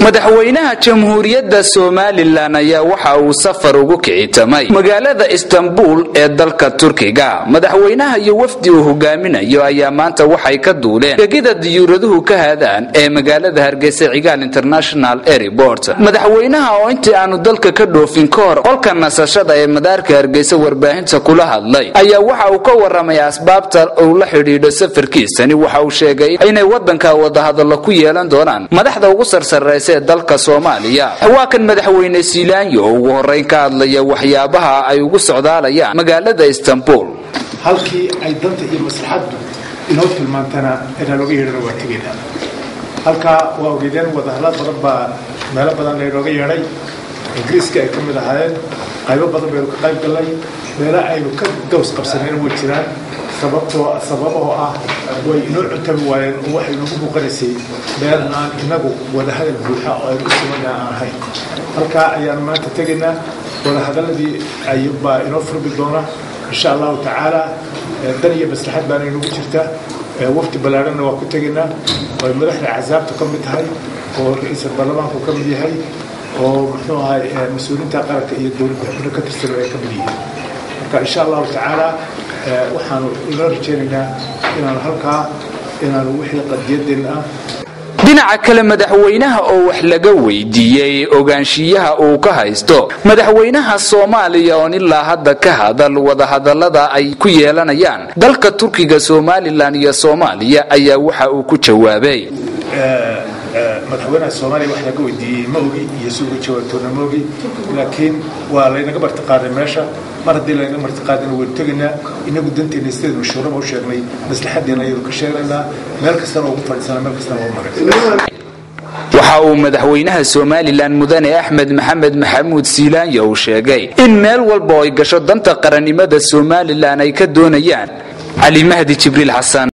Madaxweynaha Jamhuuriyadda Somalilan ayaa waxa uu safar ugu kicitamay magaalada Istanbul ee dalka Turkiga. Madaxweynaha iyo wafdi uu hogaaminayo ayaa maanta waxay ka duuleen gegida diyuuraduhu ka haadaan ee magaalada Hargeysa Cigaal International Airport. Madaxweynaha oo intii aanu dalka ka dhoofin ka hor qolka nasashada ee madaarka Hargeysa warbaahinta kula hadlay ayaa waxa uu ka waramay asbaabta uu la xidhiidho safarkiisani. Waxa uu sheegay inay wadanka wadahadallo ku yeelan doonaan madaxda ugu sarsareysa ee dalka Soomaaliya. Waa kan madaxweyne Siilaanyo oo ugu horreyn ka hadlaya waxyaabaha ay ugu socdaalayaan magaalada Istanbul. Halkii ay danta iyo maslaxaddu inoo tilmaantana inaa looga yeedhana waa tegaynaa. Halkaa waa ogeydeen, wadahadalo badan baa meelo badan laynooga yeedhay. Ingiriiska ay ka mid ahaayeen, qaybo badan baynu ka qayb gallay, meelo aynu ka gaws qabsanayna way jiraan. Sababtoo sababahoo ah way inoo cuntami waayeen oo waxay inoogu muuqanaysay meel aan inagu wadahadal buuxa oo aynu u simanaa aan ahayn. Halkaa ayaanu maanta tegaynaa, wadahadaladii ayuunbaa inoo furmi doona insha Allahu tacaala. Dan iyo maslaxad baana inoogu jirta. Wafdi ballaadhanna waa ku tegaynaa oo ay madaxda axsaabtu ka mid tahay, oo ra-iisul baarlamaanku ka mid yahay, oo muxuu ahay mas-uuliyiinta qaranka iyo dowladda xubno ka tirsan ay ka mid yihiin. Marka insha Allahu tacaala waxaanu inoo rajaynaynaa inaanu halkaa inaanu wixii qadiyadeenna ah. Dhinaca kale, madaxweynaha oo wax laga weydiiyey ogaanshiyaha uu ka haysto madaxweynaha Soomaaliya oon ilaa hadda ka hadal wadahadalada ay ku yeelanayaan dalka Turkiga Somalilan iyo Soomaaliya ayaa waxa uu ku jawaabay: Madaxweynaha Soomaaliya wax laga weydiiyey ma ogi iyo si uga jawaabtoona ma ogi, laakiin waa laynaga martiqaaday meesha. Mar haddii laynaga martiqaadayna waynu tegaynaa. Inagu danteena sideed mashuuraba u sheegnay, maslaxadeena ayaynu ka sheegnaynaa, meel kastana ugu fadhiisana, meel kastana u maray. Waxa uu madaxweynaha Somalilan mudane Axmed Maxamed Maxamuud Siilaanyo uu sheegay in meel walba oo ay gasho danta qarannimada Somalilan ay ka doonayaan. Cali Mahdi Jibriil Xasan.